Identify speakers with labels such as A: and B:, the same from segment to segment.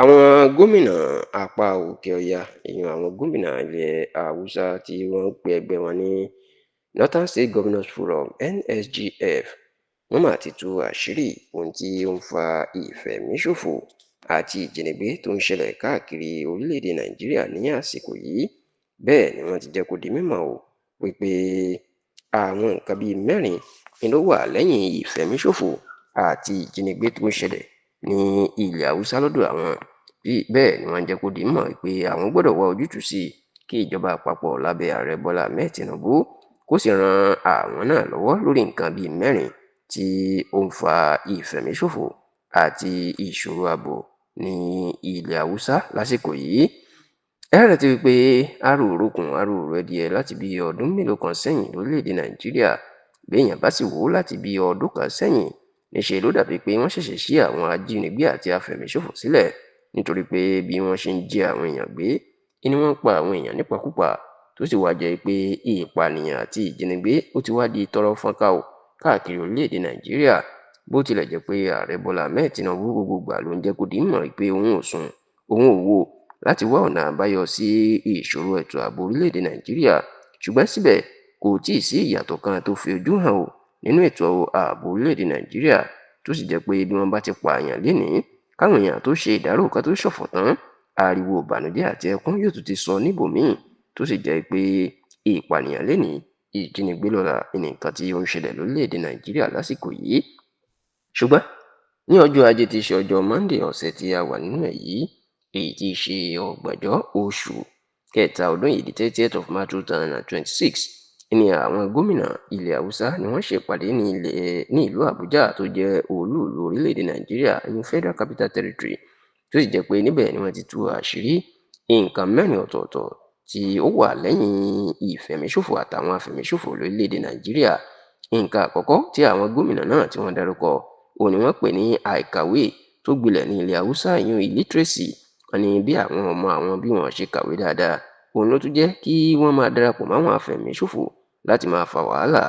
A: Àwọn gómìnà apá òkè ọya, ìyẹn àwọn gómìnà ilẹ̀ Haúsá tí wọ́n ń pe ẹgbẹ́ wọn ní Northern State Governors Forum, NSGF, wọ́n mà ti tú àṣírí ohun tí ó ń fa ìfẹ̀míṣòfò àti ìjínigbé tó ń ṣẹlẹ̀ káàkiri orílẹ̀-èdè Nàìjíríà ní àsìkò yìí. Bẹ́ẹ̀ ni wọ́n ti jẹ́ kó di mímọ̀ o wípé àwọn nǹkan bíi mẹ́rin ni ló wà lẹ́yìn ìfẹ̀míṣòfò àti ìjínigbé tó ń ṣẹlẹ̀ ní ilẹ̀ Haúsá lọ́dọ̀ àwọn. Bẹ́ẹ̀ ni wọ́n jẹ́ kó di mímọ̀ pé àwọn gbọ́dọ̀ wá ojútùú sí i kí ìjọba àpapọ̀ lábẹ́ Ààrẹ Bọ́lá Ahmed Tinubu kó sì ran àwọn náà lọ́wọ́ lórí nǹkan bíi mẹ́rin tí ó ń fa ìfẹ̀míṣòfò àti ìṣòro ààbò ní ilẹ̀ Haúsá lásìkò yìí. Ẹ rántí wípé aró òrokùn aró òrẹ́dìẹ láti bí ọdún mélòó kan sẹ́yìn lórílẹ̀‐èdè Nàìjíríà. Béèyàn bá sì wò ó láti bí ọdún kan sẹ́yìn, níṣe ló dàbí pé wọ́n ṣẹ̀ṣẹ̀ ṣí àwọn ajínigbé àti afẹ̀míṣòfò sílẹ̀, nítorí pé bí wọ́n ṣe ń jí àwọn èèyàn gbé ni wọ́n ń pa àwọn èèyàn nípakúpa, tó sì wá jẹ́ pé ìpànìyàn àti ìjínigbé ó ti wá di tọ́rọ́ fọ́nká o káàkiri orílẹ̀-èdè Nàìjíríà. Bó tilẹ̀ jẹ́ pé Ààrẹ Bọ́lá Ahmed Tinubu gbogbo ìgbà ló ń jẹ́ kó di mímọ̀ pé òun ò sùn, òun ò wò láti wá ọ̀nà àbáyọ sí ìṣòro ètò ààbò orílẹ̀-èdè Nàìjíríà, ṣùgbọ́n síbẹ̀ kò tíì sí ìyàtọ̀ kan tó fi ojú hàn o nínú ètò ààbò orílẹ̀-èdè Nàìjíríà, tó sì jẹ́ pé bí wọ́n bá ti pààyàn lénìí, káwọn èèyàn tó ṣe ìdárò kan tó ṣọ̀fọ̀ tán, ariwo ìbànújẹ́ àti ẹkún yóò tún ti sọ níbòmíì, tó sì jẹ́ pé ìpànìyàn lénìí, ìjínigbé lọ́la ní nǹkan tí ó ń ṣẹlẹ̀ lórílẹ̀-èdè Nàìjíríà lásìkò yìí. Ṣùgbọ́n ní ọjọ́ Ajé tí í ṣe ọjọ́ Monday ọ̀sẹ̀ tí a wà nínú ẹ̀ yìí, èyí tí í ṣe 30 oṣù kẹta ọdún yìí, the 30th of March 2026, ní àwọn gómìnà ilẹ̀ Haúsá ni wọ́n ṣèpàdé ní ìlú Àbújá tó jẹ́ olúùlú orílẹ̀-èdè Nàìjíríà, ìyẹn Federal Capital Territory, tó sì jẹ́ pé níbẹ̀ ni wọ́n ti tú àṣírí nǹkan mẹ́rin ọ̀tọ̀ọ̀tọ̀ tí ó wà lẹ́yìn ìfẹ̀míṣòfò àtàwọn afẹ̀míṣòfò lórílẹ̀-èdè Nàìjíríà. Nǹkan àkọ́kọ́ tí àwọn gómìnà náà tí wọ́n dárúkọ òun ni wọ́n pè ní àìkàwé tó gbilẹ̀ ní ilẹ̀ Haúsá, ìyẹn illiteracy. Wọ́n ní bí àwọn ọmọ àwọn bí wọ́n ṣe kàwé dáadáa, òun ló tún jẹ́ kí wọ́n máa darapọ̀ máwọn afẹ̀míṣòfò láti máa fa wàhálà.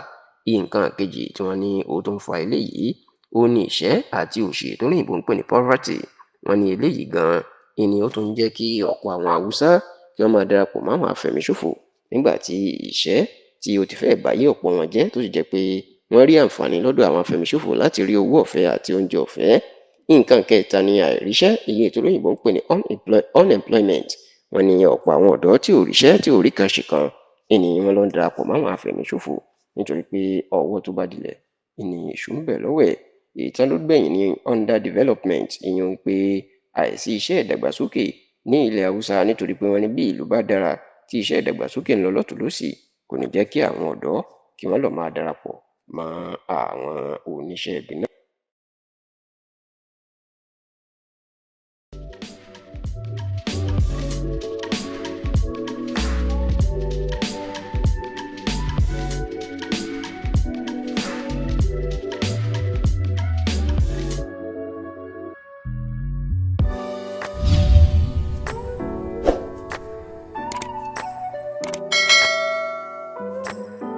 A: Nǹkan kejì tí wọ́n ní ó tún fa eléyìí, ó ní ìṣẹ́ àti òṣì tó lóyìnbó ń pè ní poverty. Wọ́n ní eléyìí gan-an ni ó tún ń jẹ́ kí ọ̀pọ̀ àwọn Haúsá kí wọ́n máa darapọ̀ máwọn afẹ̀míṣòfò nígbà tí ìṣẹ́ tí ó ti fẹ́ báyé ọ̀pọ̀ wọn jẹ́, tó sì jẹ́ pé wọ́n rí àǹfààní lọ́dọ̀ àwọn afẹ̀míṣòfò láti rí owó ọ̀fẹ́ àti oúnjẹ ọ̀fẹ́. Nǹkan kẹta ni àìríṣẹ́, èyí tó lóyìnbó ń pè ní unemployment. Wọ́n ní ọ̀pọ̀ àwọn ọ̀dọ́ tí ò ríṣẹ́, tí ò rí kan ṣe kan, ni wọ́n lọ ń darapọ̀ máwọn afẹ̀míṣòfò, nítorí pé ọwọ́ tó bá dilẹ̀ ni èṣù ń bẹ̀ lọ́wọ́ ẹ̀. Èyí tán ló gbẹ̀yìn ní underdevelopment, ìyẹn pé àìsí iṣẹ́ ìdàgbàsókè ní ilẹ̀ Haúsá, nítorí pé wọ́n ní bí ìlú bá dára tí iṣẹ́ ìdàgbàsókè ń lọ lọ́tùn lósì, kò ní jẹ́ kí àwọn ọ̀dọ́ kí wọ́n lọ máa darapọ̀ mọ́ àwọn oníṣẹ́ ibi náà.